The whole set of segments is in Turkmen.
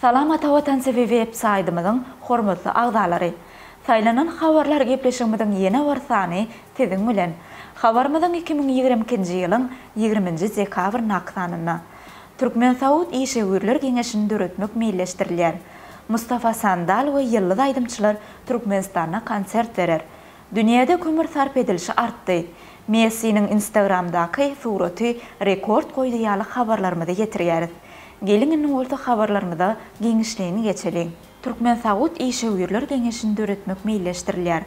Salam Ata Watan TV web saýdymyzyň hormatly agzalary! Saýlanan habarlar gepleşigimiziň ýene bir sany siziň bilen. Habarymyzyň 2022-nji ýylyň ýigriminji dekabryndaky sanynda. Türkmen-saud işewürler geňeşini döretmek meýilleşdirilýär. Mustafa Sandal we ýyldyz aýdymçylar Türkmenistanda konsert berer. Dünýäde kömür sarp edilişi artdy. Messiniň Instagramdaky suraty rekord goýdy ýaly habarlarymyzy ýetirýäris. Geliň indi bolsa habarlarymyza giňişleýin geçeliň. Türkmen-saud işewürler geňeşini döretmek meýilleşdirilýär.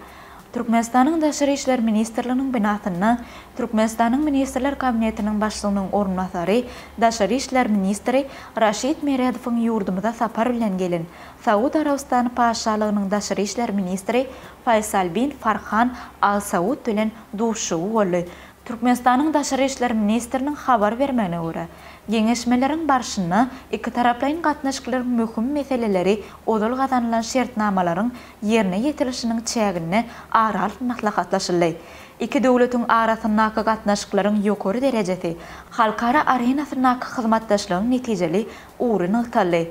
Türkmenistanyň Daşary işler ministrliginiň binasynda Türkmenistanyň Ministrler Kabinetiniň Başlygynyň orunbasary, daşary işler ministri Raşid Meredowyň ýurdumyza sapar bilen gelen Saud Arabystany Patyşalygynyň daşary işler ministri Faýsal bin Farhan Al Saud bilen duşuşygy boldy. Türkmenistanyň daşary işler ministriniň habar bermegine görä, geňeşmeleriň barşynda ikitaraplaýyn gatnaşyklaryň möhüm meseleleri ozal gazanylan şertnamalaryň ýerine ýetirilişiniň çäginde ara alyp maslahatlaşyldy. Iki döwletiň arasyndaky gatnaşyklaryň ýokary derejesi, halkara arenasyndaky hyzmatdaşlygyň netijeli ugry nygtaldy.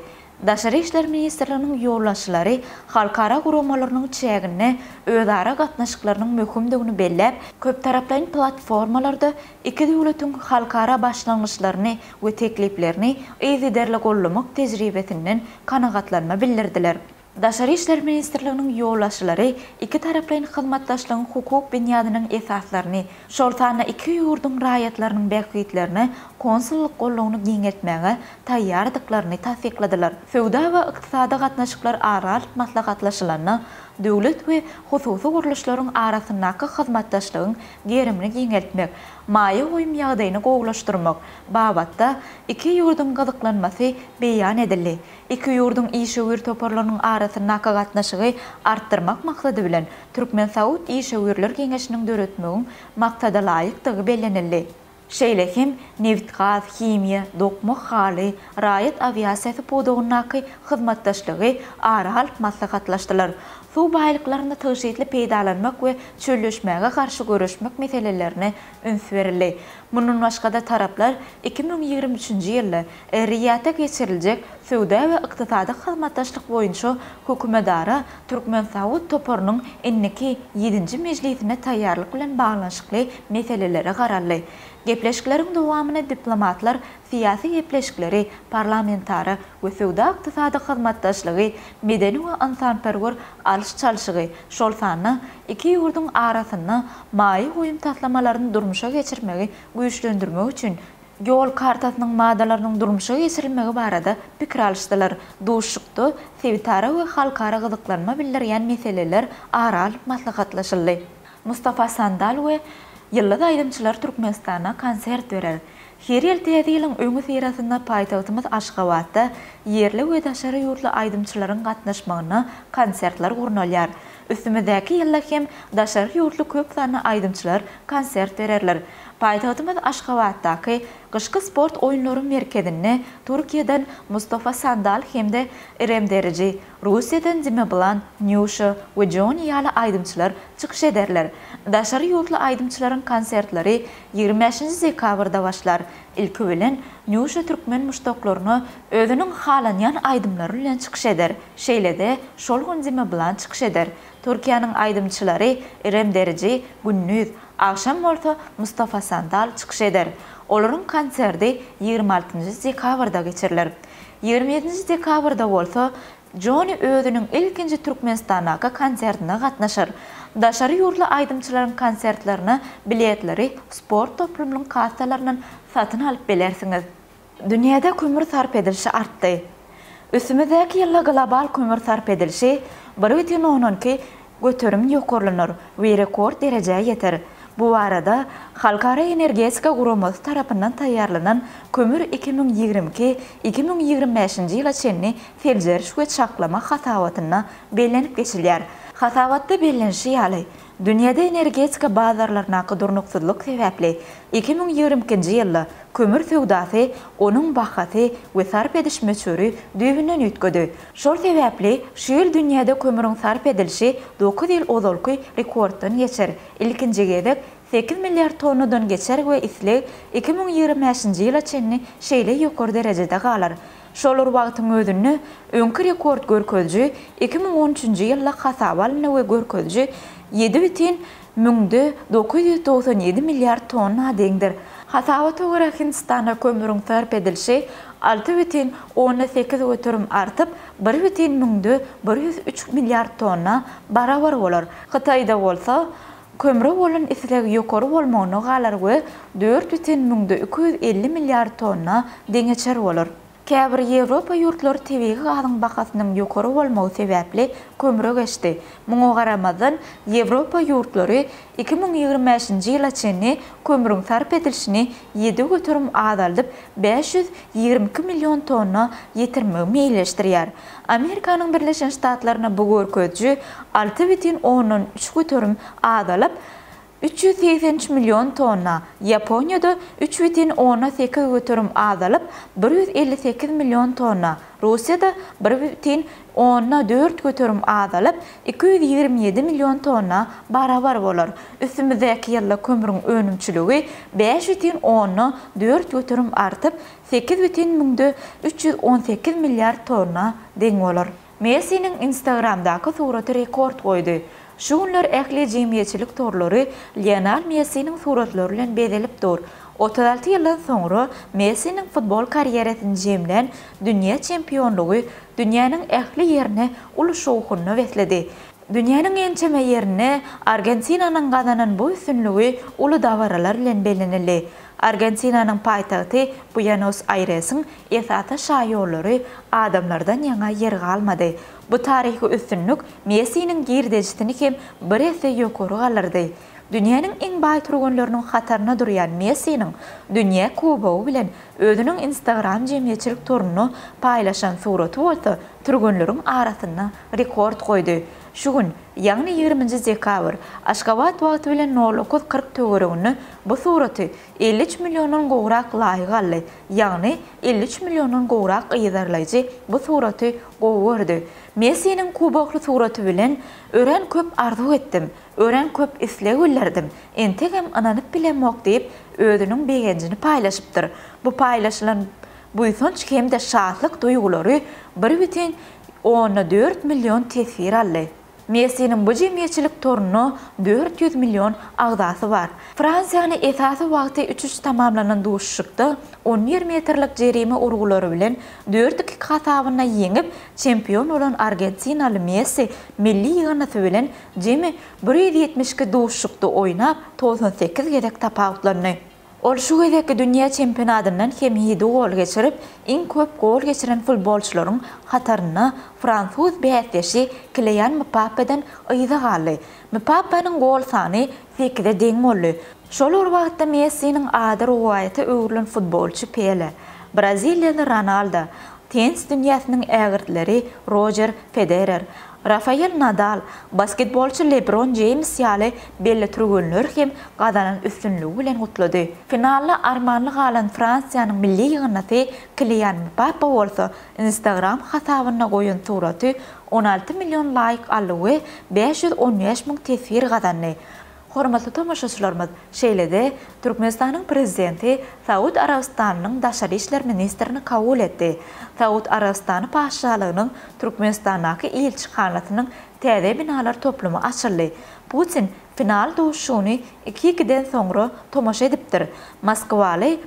Daşary işler ministrliginiň ýolbaşçylary halkara guramalarynyň çäginde özara gatnaşyklarynyň möhümdigini belläp, köptaraplaýyn platformalarda iki döwletiň halkara başlangyçlaryny we tekliplerini yzygiderli goldamak tejribesinden kanagatlanma bildirdiler. Daşary işler ministrliginiň ýolbaşçylary ikitaraplaýyn hyzmatdaşlygyň hukuk binýadynyň esaslaryny, şol sanda iki ýurduň raýatlarynyň bähbitlerine konsullyk goldawyny giňeltmäge taýýardyklaryny tassykladylar. Söwda we ykdysady gatnaşyklar ara alyp maslahatlaşylanda, döwlet we hususy gurluşlaryň arasyndaky hyzmatdaşlygyň gerimini giňeltmek, maýa goýum ýagdaýyny gowulaşdyrmak babatda iki ýurduň gyzyklanmasy beýan edildi. Iki ýurduň işewür toparlarynyň arasyndaky gatnaşygy artdyrmak maksady bilen, Türkmen-saud işewürler geňeşiniň döretmegiň maksadalaýykdygy bellenildi. Şeýle hem nebitgaz, himiýa, dokma, haly, raýat awiasiýasy pudagyndaky hyzmatdaşlygy ara alyp maslahatlaşdylar. Suw baýlyklaryny tygşytly peýdalanmak we çölleşmäge garşy göreşmek meselelerine üns berildi. Mundan başga-da taraplar 2023-nji ýylda Riýadda geçiriljek Söwda we ykdysady hyzmatdaşlyk boýunça hökümetara türkmen-saud toparynyň indiki ýedinji mejlisine taýýarlyk bilen baglanyşykly meselelere garaldy. Gepleşikleriň dowamynda diplomatlar syýasy gepleşikleri, parlamentara we söwda-ykdysady hyzmatdaşlygy, medeni we ynsanperwer alyş-çalşygy, şol sanda iki ýurduň arasynda maýa goýum taslamalaryny durmuşa geçirmegi güýçlendirmek üçin Ýol kartasynyň maddalarynyň durmuşa geçirilmegi barada pikir alyşdylar. Duşuşykda sebitara we halkara gyzyklanma bildirýän meseleler ara alyp maslahatlaşyldy. Mustafa Sandal we ýyldyz aýdymçylar Türkmenistanda konsert berer. Her ýyl Täze ýylyň öňüsyrasynda paýtagtymyz Aşgabatda ýerli we daşary ýurtly aýdymçylaryň gatnaşmagynda konsertler gurnalýar. Üstümizdäki ýylda hem daşary ýurtly köp sanly aýdymçylar konsert bererler. Paýtagtymyz Aşgabatdaky Gyşky sport oýunlary merkezinde Türkiýeden Mustafa Sandal hem-de Irem Deriji, Russiýadan Dima Bilan, Nýuşa we Jony ýaly aýdymçylar çykyş ederler. Daşary ýurtly aýdymçylaryň konsertleri 25-nji dekabrda başlar. Ilki bilen, Nýuşa türkmen muşdaklaryna özüniň halanýan aýdymlary bilen çykyş eder. Şeýle-de, şol gün Dima Bilan çykyş eder. Türkiýäniň aýdymçylary Irem Deriji, gündiz, agşam bolsa Mustafa Sandal çykyş eder. Olaryň konserdi 26-njy dekabrda geçiriler. 27-nji dekabrda bolsa Jony özüniň ilkinji Türkmenistandaky konsertine gatnaşar. Daşary ýurtly aýdymçylaryň konsertlerine biletleri sport toplumynyň kassalaryndan satyn alyp bilersiňiz. Dünýäde kömür sarp edilişi artdy. Üstümizdäki ýylda global kömür sarp edilişi 1,2% ýokarlanar we rekord derejä ýeter. Bu barada Halkara energetika guramasy tarapyndan taýýarlanan Kömür 2022, 2025-nji ýyla çenli seljeriş we çaklama hasabatynda bellenip geçilýär. Hasabatda bellenişi ýaly, Dünýäde energetika bazarlaryndaky durnuksyzlyk sebäpli 2022-nji ýylda kömür söwdasy, onuň bahasy we sarp ediş möçberi düýbünden üýtgedi. Şol sebäpli şu ýyl dünýäde kömrüň sarp edilişi dokuz ýyl ozalky rekorddan geçer, ilkinji gezek sekiz milliard tonnadan geçer we isleg 2025-nji ýyla çenli şeýle ýokary derejede galar. Şol bir wagtyň özünde, öňki rekord görkeziji 2013-nji ýylda hasaba alyndy we görkeziji ýedi bütin müňde 997 milliard tonna deňdir. Hasabata görä, Hindistanda kömrüň sarp edilişi alty bütin onda sekiz göterim artyp, bir bütin müňde 103 milliard tonna barabar bolar. Hytaýda bolsa, kömre bolan isleg ýokary bolmagyna galar we dört bütin müňde 250 milliard tonna deňeçer bolar. Käbir Ýewropa ýurtlary tebigy gazyň bahasynyň ýokary bolmagy sebäpli kömre geçdi. Muňa garamazdan, Ýewropa ýurtlary 2025-nji ýyla çenli kömrüň sarp edilişini 7% azaldyp, 522 million tonna ýetirmegi meýilleşdirýär. Amerikanyň Birleşen Ştatlarynda bu görkeziji 6,3% azalyp, 383 million tonna, Ýaponiýada 3,8% azalyp, 158 million tonna, Russiýada 1,4% azalyp, 227 million tonna barabar bolar. Üstümizdäki ýylda kömrüň önümçiligi 5,4% artyp, 8,318 milliard tonna deň bolar. Messiniň Instagramdaky suraty rekord goýdy. Şu günler ähli jemgyýetçilik torlary Lionel Messiniň suratlary bilen bezelip dur. 36 ýyldan soňra Messiniň futbol karýerasyny jemlän dünýä çempionlygy dünýäniň ähli ýerini uly şowhuna besledi. Dünýäniň ençeme ýerinde Argentinanyň gazanan bu üstünligi uly dabaralar bilen bellenildi. Argentinanyň paýtagty Buenos-Aýresiň esasy şaýollary adamlardan ýaňa ýer galmady. Bu taryhy üstünlik Messiniň girdejisini hem bir esse ýokary galdyrdy. Dünýäniň iň baý türgenleriniň hatarynda durýan Messiniň Dünýä Kubogy bilen özüniň Instagram jemgyýetçilik torunda paýlaşan suraty bolsa türgenleriň arasynda rekord goýdy. Şu gün, ýagny ýigriminji dekabr, Aşgabat wagty bilen nol dokuz 40 töwereginde bu suraty 53 milliondan gowrak laýk aldy, ýagny 53 milliondan gowrak yzarlaýjy bu suraty gowy gördi. Messiniň kubokly suraty bilen örän köp arzuw etdim, örän köp isleg bildirdim, entegem ynanyp bilemok diýip, özüniň begenjini paýlaşypdyr. Bu paýlaşylan buýsanç hem-de şatlyk duýgulary bir bütin onda 4 million teswir aldy. Messiniň bu jemgyýetçilik torunda 400 million agzasy bar. Fransiýany esasy wagty üç-üç tamamlanan duşuşykda 11 metrlik jerime urgulary bilen 4-2 hasabynda ýeňip, çempion bolan argentinaly Messi milli ýygyndysy bilen jemi 172 duşuşykda oýnap, 98 gezek tapawutlandy. Ol şu gezekki dünýä çempionatyndan hem ýedi gol geçirip, iň köp gol geçiren futbolçylaryň hatarynda fransuz bäsdeşi Kilian Mbappeden yza galdy. Mbappeniň gol sany sekize deň boldy. Şol bir wagtda Messiniň ady rowaýata öwrülen futbolçy Pele, braziliýaly Ronaldo, tennis dünýäsiniň ägirtleri Rojer Federer, Rafael Nadal, basketbolçy Lebron Jeýms ýaly belli türgenler hem gazanan üstünligi bilen gutlady. Finalda armanly galan Fransiýanyň milli ýygyndysy Kilian Mbappe bolsa Instagram hasabynda goýan suraty 16 million laýk aldy we 515 müň teswir gazandy. Hormatly tomaşaçylarymyz, şeýle-de Türkmenistanyň Prezidenti Saud Arabystanynyň daşary işler ministrini kabul etdi. Saud Arabystany Patyşalygynyň Türkmenistandaky ilçihanasynyň täze binalar toplumy açyldy. Putin final duşuşygyny iki-ikiden soňra tomaşa edipdir. Moskwaly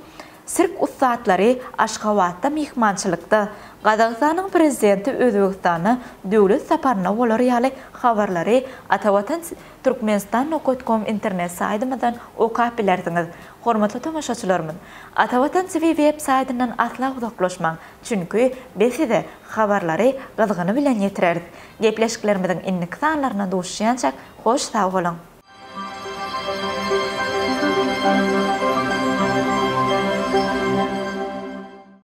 sirk ussatlary Aşgabatda myhmançylykda, Gazagystanyň Prezidenti Özbegistanda döwlet saparynda bolar ýaly habarlary Atavatan Türkmenistan nokat kom internet saýtymyzdan okap bilersiňiz. Hormatly tomaşaçylarymyz! Atavatan TV web saýtyndan asla uzaklaşmaň, çünki biz size habarlary gyzgyny bilen ýetireris. Gepleşiklerimiziň indiki sanlarynda duşuşýançak hoş sag boluň!